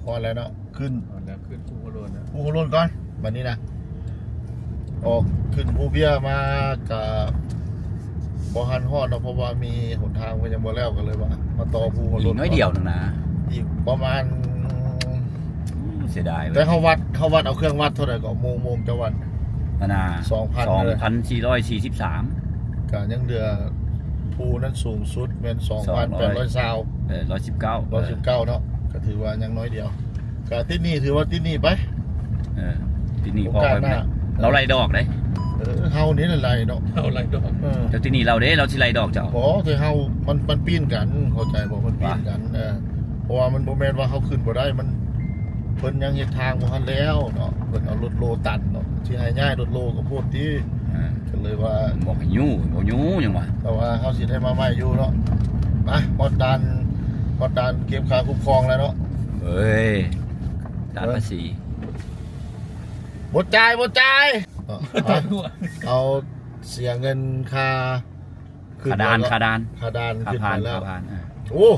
ຮອດແລ້ວເນາະ ຂຶ້ນ ຮອດແລ້ວ ຂຶ້ນພູຫົວໂລ້ນແລ້ວ ພູຫົວໂລ້ນກ່ອນ ບັດນີ້ນະ ອອກຂຶ້ນພູເບ້ຍມາກະບໍ່ທັນຮອດເນາະ ເພາະວ່າມີຫົນທາງເພິ່ນຍັງບໍ່ແລ້ວ ກໍເລີຍວ່າມາຕໍ່ພູຫົວໂລ້ນ ອີກໜ້ອຍດຽວໜຶ່ງນະ ອີກປະມານ ໂອ້ ເສຍດາຍເວີຍ ແຕ່ເຮົາວັດ ເຮົາວັດເອົາເຄື່ອງວັດເທົ່າໃດກໍໂມງ ໂມງເຈົ້າວັດ ອັນນ່າ ສອງພັນ ສອງພັນສີ່ຮ້ອຍສີ່ສິບສາມ ກໍຍັງເຫຼືອ ພູນັ້ນສູງສຸດແມ່ນສອງພັນແປດຮ້ອຍຊາວ ເອີ ຮ້ອຍສິບເກົ້າ ຮ້ອຍສິບເກົ້າເນາະ ກໍຖືວ່າຍັງໜ້ອຍດຽວ ກໍຕິດໜີ້ ຖືວ່າຕິດໜີ້ໄປ ເອີ ຕິດໜີ້ ໂອກາດໜ້າ ລາວໄລ່ດອກເດ້ ເອີ ເຮົານີ້ແຫຼະໄລ່ເນາະ ເຮົາໄລ່ດອກ ເອີ ເຈົ້າຕິດໜີ້ລາວເດ້ ລາວຊິໄລ່ດອກເຈົ້າ ບໍ່ ແຕ່ເຮົາ ມັນ ມັນປີ້ນກັນ ເຂົ້າໃຈບໍ່ ມັນປີ້ນກັນ ເອີ ເພາະວ່າມັນບໍ່ແມ່ນວ່າເຮົາຂຶ້ນບໍ່ໄດ້ ມັນ ເພິ່ນຍັງເຮັດທາງບໍ່ທັນແລ້ວເນາະ ເພິ່ນເອົາລົດໂລຕັນເນາະ ຊິໃຫ້ຍ້າຍລົດໂລກໍໂພດຕິ ອ່າ ກໍເລີຍວ່າ ບໍ່ໃຫ້ຍູ້ ບໍ່ຍູ້ຫຍັງວະ ແຕ່ວ່າເຮົາຊິໄດ້ມາໃໝ່ຢູ່ເນາະ ມາຮອດດ່ານ ຮອດດ່ານເກັບຄ່າຄຸ້ມຄອງແລ້ວເນາະ ເອີຍ ດ່ານພາສີ ບໍ່ຈ່າຍ ບໍ່ຈ່າຍ ເອົາ ເອົາ ເສຍເງິນຄ່າ ຂຶ້ນ ຄ່າດ່ານ ແລ້ວເນາະ ຄ່າດ່ານ ຄ່າດ່ານ ຄ່າຜ່ານ ຂຶ້ນໄປແລ້ວ ຄ່າຜ່ານ ເອີ ໂອ້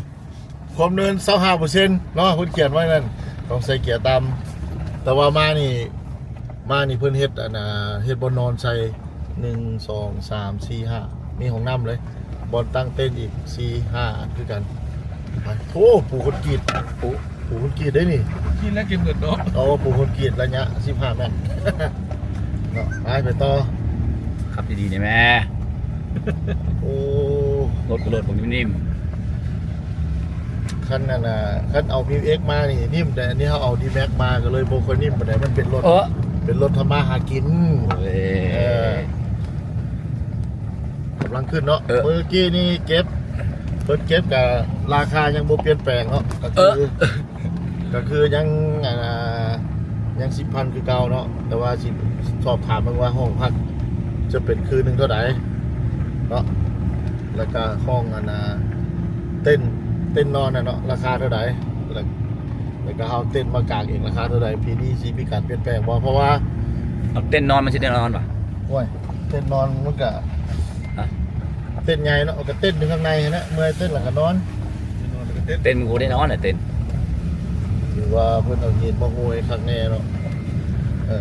ຄວາມເນີນຊາວຫ້າເປີເຊັນເນາະ ເພິ່ນຂຽນໄວ້ນັ້ນ ຕ້ອງໃສ່ເກຍຕ່ຳ ແຕ່ວ່າມານີ້ ມານີ້ເພິ່ນເຮັດ ອັນນ່າ ເຮັດບ່ອນນອນໃສ່ ໜຶ່ງ ສອງ ສາມ ສີ່ ຫ້າ ມີຫ້ອງນ້ຳເລີຍ ບ່ອນຕັ້ງເຕັນອີກ ສີ່ ຫ້າ ອັນຄືກັນ ໂອ້ ປູຄອນກຣີດ ປູ ປູຄອນກຣີດເດ້ນີ້ ກິນແລ້ວເກັບເງິນເນາະ ໂອ້ ປູຄອນກຣີດໄລຍະສິບຫ້າແມັດ ເນາະ ໄປ ໄປຕໍ່ ຂັບດີໆ ແດ່ແມ່ ໂອ້ ລົດກໍລົດ ບໍ່ ນິ້ມໆ ຄັນນັ້ນນະ ຄັນເອົາມິວເອັກມານີ້ນິ້ມ ແຕ່ອັນນີ້ເຮົາເອົາດີແມັກມາ ກໍເລີຍບໍ່ຄ່ອຍນິ້ມປານໃດ ມັນເປັນລົດ ເອີ ເປັນລົດທຳມາຫາກິນ ເອີ ເອີ ກຳລັງຂຶ້ນເນາະ ເອີ ເມື່ອກີ້ນີ້ເກັບ ເພິ່ນເກັບກະລາຄາຍັງບໍ່ປ່ຽນແປງເນາະ ກໍຄື ເອີ ກໍຄືຍັງ ອ່າ ຍັງສິບພັນຄືເກົ່າເນາະ ແຕ່ວ່າຊິສອບຖາມເບິ່ງວ່າຫ້ອງພັກຈະເປັນຄືນໜຶ່ງເທົ່າໃດເນາະ ແລ້ວກະຫ້ອງ ອັນນ່າ ເຕັນ ເຕັນນອນນະເນາະ ລາຄາເທົ່າໃດ ແລ້ວ ແລ້ວກະເຮົາເຕັນມາກາງເອງລາຄາເທົ່າໃດ ປີນີ້ຊິມີການປ່ຽນແປງບໍ່ ເພາະວ່າ ເອົາເຕັນນອນ ມັນຊິໄດ້ນອນບໍ່? ໂອ້ຍ ເຕັນນອນມັນກະ ຮະ? ເຕັນໃຫຍ່ເນາະ ກໍເຕັນຢູ່ຂ້າງໃນຫັ້ນແຫຼະ ເມື່ອຍເຕັນແລ້ວກໍນອນ ເຕັນມັນກໍບໍ່ໄດ້ນອນແຫຼະເຕັນ ຖືວ່າເພິ່ນເອົາຫີນມາໂຮຍຄັກແນ່ເນາະ ເອີ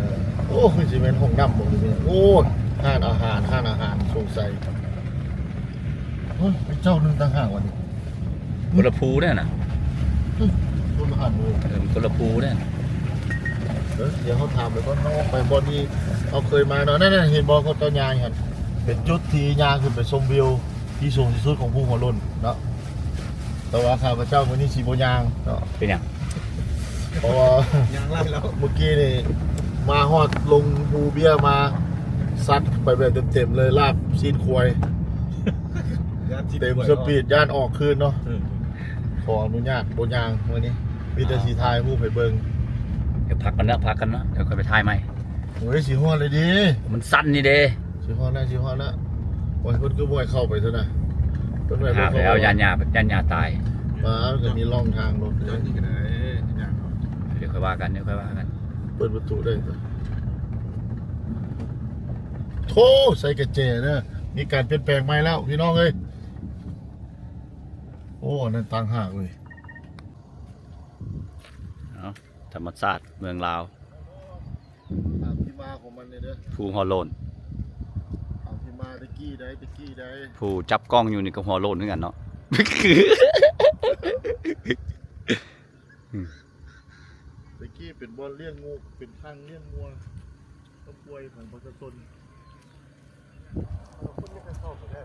ໂອ້ ຄືຊິແມ່ນຫ້ອງນ້ຳບໍ່ ຫຼື ໂອ້ ຮ້ານອາຫານ ຮ້ານອາຫານ ສົງໄສ ເອີ ເປັນເຈົ້າໜຶ່ງຕ່າງຫາກວ່ານີ້ ຄົນລະພູເດ້ນະ ຄົນລະອັນເລີຍ ເອີ ຄົນລະພູເດ້ ເອີ ດຽວເຮົາຖາມໄປກ່ອນ ເຮົາໄປບ່ອນທີ່ເຮົາເຄີຍມາເນາະ ນັ້ນ ເຫັນບໍ່ ເຂົາເຈົ້າຍ່າງຫັ້ນ ເປັນຈຸດທີ່ຍ່າງຂຶ້ນໄປຊົມວິວທີ່ສູງທີ່ສຸດຂອງພູຫົວໂລ້ນເນາະ ແຕ່ວ່າຂ້າພະເຈົ້າມື້ນີ້ຊິບໍ່ຍ່າງເນາະ ເປັນຫຍັງ? ເພາະວ່າ ຍ່າງໄລ່ແລ້ວ ເມື່ອກີ້ນີ້ມາຮອດລົງພູເບ້ຍມາ ຊັດໄປແບບເຕັມໆເລີຍ ລາບຊີ້ນຄວາຍ ເຕັມສະປີດ ຢ້ານອອກຄືນເນາະ ເອີ ຂໍອະນຸຍາດບໍ່ຍ່າງມື້ນີ້ ມີແຕ່ຊິຖ່າຍຮູບໃຫ້ເບິ່ງ ດຽວພັກກັນເນາະ ພັກກັນເນາະ ດຽວຄ່ອຍໄປຖ່າຍໃໝ່ ໂອ້ຍ ຊິຮອດແລ້ວເດ້ ມັນຊັນນີ້ເດ້ ຊິຮອດແລ້ວ ຊິຮອດແລ້ວ ໂອ້ຍ ເພິ່ນຄືບໍ່ໃຫ້ເຂົ້າໄປຊັ້ນນະ ເພິ່ນວ່າບໍ່ໃຫ້ເຂົ້າໄປ ຢ້ານຍ່າ ຢ້ານຍ່າຕາຍ ວ່າມັນກໍມີຮ່ອງທາງລົດເດ້ ຈອດນີ້ກໍໄດ້ ດຽວຄ່ອຍວ່າກັນ ດຽວຄ່ອຍວ່າກັນ ເປີດປະຕູໄດ້ ໂທ້ ໃສ່ກະແຈເດີ ມີການປ່ຽນແປງໃໝ່ແລ້ວພີ່ນ້ອງເອີຍ ໂອ້ ອັນນັ້ນຕ່າງຫາກເວີຍ ເອົາ ທຳມະຊາດເມືອງລາວ ຕາມທີ່ມາຂອງມັນນີ້ເດີ ພູຫົວໂລ້ນ ຕາມທີ່ມາແຕ່ກີ້ໃດ ແຕ່ກີ້ໃດ ຜູ້ຈັບກ້ອງຢູ່ນີ້ກໍຫົວໂລ້ນຄືກັນເນາະ ແຕ່ກີ້ເປັນບ່ອນລ້ຽງງົວ ເປັນທາງລ້ຽງງົວ ກັບຄວາຍຂອງປະຊາຊົນ ຄົນບໍ່ຄ່ອຍເຂົ້າໄປໄດ້.